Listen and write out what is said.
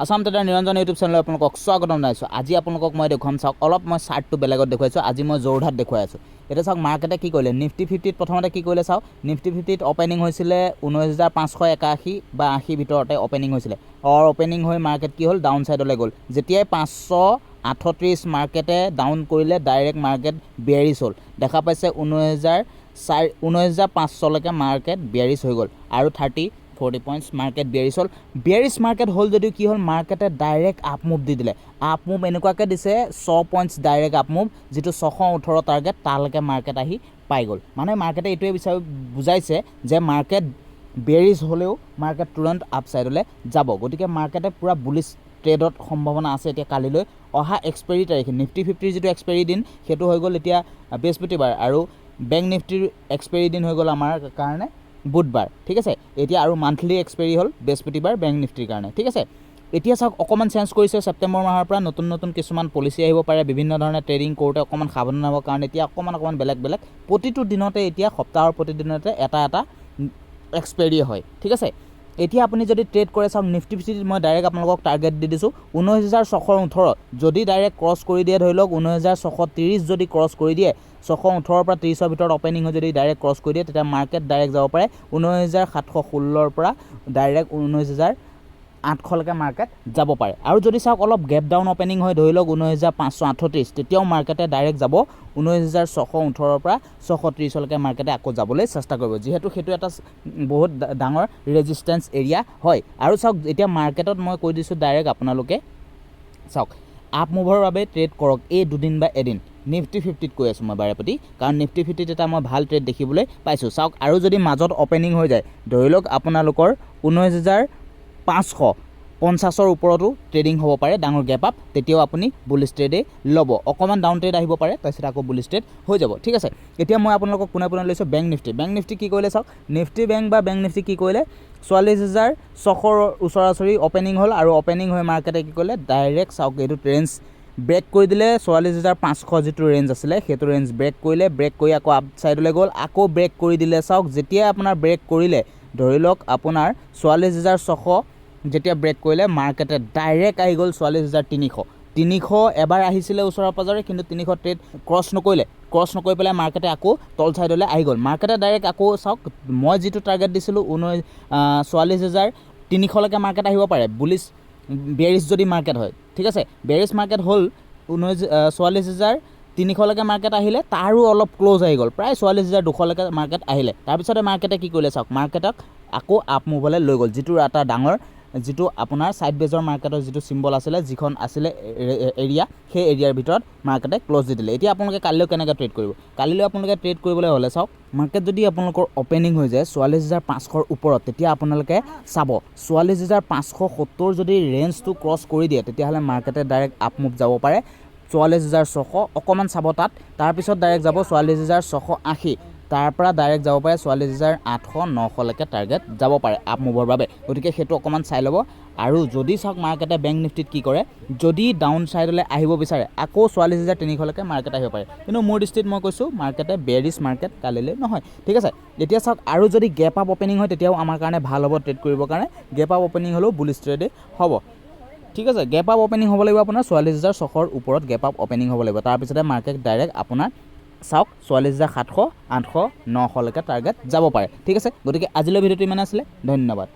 Assam trader Niranjan YouTube চেনেলত আপোনালোকক স্বাগতম জনাইছোঁ। আজি আপোনালোকক মই দেখুৱাম, চাওক, অলপ মই চাৰ্টটো বেলেগত দেখুৱাইছোঁ। আজি মই যোৰহাট দেখুৱাই আছোঁ। এতিয়া চাওক, মাৰ্কেটে কি কৰিলে? নিফটি 50ত প্ৰথমতে কি কৰিলে চাওক। নিফটি 50ত অ'পেনিং হৈছিলে 19,581 বা 80 ভিতৰতে অ'পেনিং হৈছিলে। অৰ অ'পেনিং হৈ মাৰ্কেট কি হ'ল? ডাউন ছাইডলৈ গ'ল। যেতিয়াই 538 মাৰ্কেটে ডাউন কৰিলে, ডাইৰেক্ট মাৰ্কেট বিয়াৰিছ হ'ল। দেখা পাইছে, 19,004, 19,500লৈকে মাৰ্কেট বিয়াৰিছ হৈ গ'ল আৰু 30-40 পইণ্টছ মাৰ্কেট বিয়াৰিছ হ'ল। বিয়াৰিছ মাৰ্কেট হ'ল যদিও কি হ'ল? মাৰ্কেটে ডাইৰেক্ট আপ মুভ দি দিলে। আপ মুভ এনেকুৱাকৈ দিছে, 6 পইণ্টছ ডাইৰেক্ট আপ মুভ, যিটো 618 টাৰ্গেট, তালৈকে মাৰ্কেট আহি পাই গ'ল। মানে মাৰ্কেটে এইটোৱে বিচাৰি বুজাইছে যে মাৰ্কেট বেৰিছ হ'লেও মাৰ্কেট তুৰন্ত আপ ছাইডলৈ যাব। গতিকে মাৰ্কেটে পূৰা বুলিছ ট্ৰেডত সম্ভাৱনা আছে। এতিয়া কালিলৈ অহা এক্সপায়াৰী তাৰিখে নিফটি 50ৰ যিটো এক্সপায়াৰী দিন, সেইটো হৈ গ'ল এতিয়া বৃহস্পতিবাৰ আৰু বেংক নিফটিৰ এক্সপায়াৰী দিন হৈ গ'ল আমাৰ কাৰণে বুধবাৰ, ঠিক আছে? এতিয়া আৰু মান্থলি এক্সপায়াৰী হ'ল বৃহস্পতিবাৰ বেংক নিফটিৰ কাৰণে, ঠিক আছে? এতিয়া চাওক, অকণমান চেঞ্জ কৰিছে। ছেপ্টেম্বৰ মাহৰ পৰা নতুন নতুন কিছুমান পলিচি আহিব পাৰে। বিভিন্ন ধৰণে ট্ৰেডিং কৰোঁতে অকণমান সাৱধান হ'বৰ কাৰণে এতিয়া অকণমান অকণমান বেলেগ বেলেগ প্ৰতিটো দিনতে, এতিয়া সপ্তাহৰ প্ৰতিদিনতে এটা এটা এক্সপায়াৰী হয়, ঠিক আছে? এতিয়া আপুনি যদি ট্ৰেড কৰে, চাওক, নিফটি 50ত মই ডাইৰেক্ট আপোনালোকক টাৰ্গেট দি দিছোঁ 19,618। যদি ডাইৰেক্ট ক্ৰছ কৰি দিয়ে, ধৰি লওক 19,630 যদি ক্ৰছ কৰি দিয়ে, 618ৰ পৰা 30ৰ ভিতৰত অ'পেনিং হৈ যদি ডাইৰেক্ট ক্ৰছ কৰি দিয়ে, তেতিয়া মাৰ্কেট ডাইৰেক্ট যাব পাৰে 19,716ৰ পৰা ডাইৰেক্ট 19,800লৈকে মাৰ্কেট যাব পাৰে। আৰু যদি চাওক, অলপ গেপ ডাউন অ'পেনিং হয়, ধৰি লওক 19,538, তেতিয়াও মাৰ্কেটে ডাইৰেক্ট যাব 19,618ৰ পৰা 630লৈকে মাৰ্কেটে আকৌ যাবলৈ চেষ্টা কৰিব, যিহেতু সেইটো এটা বহুত ডাঙৰ ৰেজিষ্টেঞ্চ এৰিয়া হয়। আৰু চাওক, এতিয়া মাৰ্কেটত মই কৈ দিছোঁ ডাইৰেক্ট, আপোনালোকে চাওক, আপ মুভৰ বাবে ট্ৰেড কৰক এই দুদিন বা এদিন। নিফটি 50ত কৈ আছোঁ মই বাৰে প্ৰতি, কাৰণ নিফটি 50ত এটা মই ভাল ট্ৰেড দেখিবলৈ পাইছোঁ। চাওক, আৰু যদি মাজত অ'পেনিং হৈ যায়, ধৰি লওক আপোনালোকৰ 19,550ৰ ওপৰতো ট্ৰেডিং হ'ব পাৰে, ডাঙৰ গেপ আপ, তেতিয়াও আপুনি বুলিছ ট্ৰেডেই ল'ব। অকণমান ডাউন ট্ৰেড আহিব পাৰে, তাৰপিছত আকৌ বুলিছ ট্ৰেড হৈ যাব, ঠিক আছে? এতিয়া মই আপোনালোকক পোনে পোনে লৈছোঁ বেংক নিফটি। বেংক নিফটি কি কৰিলে চাওক। নিফটি বেংক বা বেংক নিফটি কি কৰিলে? 44,600ৰ ওচৰা ওচৰি অ'পেনিং হ'ল আৰু অ'পেনিং হৈ মাৰ্কেটে কি কৰিলে? ডাইৰেক্ট চাওক, এইটো ৰেঞ্জ ব্ৰেক কৰি দিলে। 44,500 যিটো ৰেঞ্জ আছিলে, সেইটো ৰেঞ্জ ব্ৰেক কৰিলে। ব্ৰেক কৰি আকৌ আপ ছাইডলৈ গ'ল, আকৌ ব্ৰেক কৰি দিলে। চাওক, যেতিয়াই আপোনাৰ ব্ৰেক কৰিলে, ধৰি লওক আপোনাৰ 44,600 যেতিয়া ব্ৰেক কৰিলে, মাৰ্কেটে ডাইৰেক্ট আহি গ'ল 44,300। 300 এবাৰ আহিছিলে ওচৰে পাঁজৰে, কিন্তু 300 ট্ৰেড ক্ৰছ নকৰিলে। ক্ৰছ নকৰি পেলাই মাৰ্কেটে আকৌ তল ছাইডলৈ আহি গ'ল। মাৰ্কেটে ডাইৰেক্ট আকৌ চাওক, মই যিটো টাৰ্গেট দিছিলোঁ, 44,300লৈকে মাৰ্কেট আহিব পাৰে, বুলিছ বেৰিছ যদি মাৰ্কেট হয়, ঠিক আছে? বেৰিছ মাৰ্কেট হ'ল, 44,300লৈকে মাৰ্কেট আহিলে, তাৰো অলপ ক্ল'জ আহি গ'ল, প্ৰায় 44,200লৈকে মাৰ্কেট আহিলে। তাৰপিছতে মাৰ্কেটে কি কৰিলে চাওক। মাৰ্কেটক আকৌ আপ মুভলৈ লৈ গ'ল, যিটো এটা ডাঙৰ যিটো আপোনাৰ ছাইড বেজৰ মাৰ্কেটৰ যিটো চিম্বল আছিলে, যিখন আছিলে এৰিয়া, সেই এৰিয়াৰ ভিতৰত মাৰ্কেটে ক্ল'জ দি দিলে। এতিয়া আপোনালোকে কালিলৈ কেনেকৈ ট্ৰেড কৰিব? কালিলৈ আপোনালোকে ট্ৰেড কৰিবলৈ হ'লে চাওক, মাৰ্কেট যদি আপোনালোকৰ অ'পেনিং হৈ যায় 44,500ৰ ওপৰত, তেতিয়া আপোনালোকে চাব, 44,570 যদি ৰেঞ্জটো ক্ৰছ কৰি দিয়ে, তেতিয়াহ'লে মাৰ্কেটে ডাইৰেক্ট আপ মুভ যাব পাৰে 44,600 অকণমান চাব তাত। তাৰপিছত ডাইৰেক্ট যাব 44,680, তাৰ পৰা ডাইৰেক্ট যাব পাৰে 44,800, 900লৈকে টাৰ্গেট যাব পাৰে আপ মুভৰ বাবে। গতিকে সেইটো অকণমান চাই ল'ব। আৰু যদি চাওক, মাৰ্কেটে বেংক নিফটিত কি কৰে, যদি ডাউন ছাইডলৈ আহিব বিচাৰে, আকৌ 44,300লৈকে মাৰ্কেট আহিব পাৰে। কিন্তু মোৰ দৃষ্টিত মই কৈছোঁ, মাৰ্কেটে বেৰিছ মাৰ্কেট কালিলৈ নহয়, ঠিক আছে? এতিয়া চাওক, আৰু যদি গেপ আপ অ'পেনিং হয়, তেতিয়াও আমাৰ কাৰণে ভাল হ'ব ট্ৰেড কৰিবৰ কাৰণে। গেপ আপ অ'পেনিং হ'লেও বুলিছ ট্ৰেডেই হ'ব, ঠিক আছে? গেপ আপ অ'পেনিং হ'ব লাগিব আপোনাৰ 44,600ৰ ওপৰত গেপ আপ অ'পেনিং হ'ব লাগিব। তাৰপিছতে মাৰ্কেট ডাইৰেক্ট আপোনাৰ চাওক, 44,700, 800, 900লৈকে টাৰ্গেট যাব পাৰে, ঠিক আছে? গতিকে আজিলৈ ভিডিঅ'টো ইমানে আছিলে। ধন্যবাদ।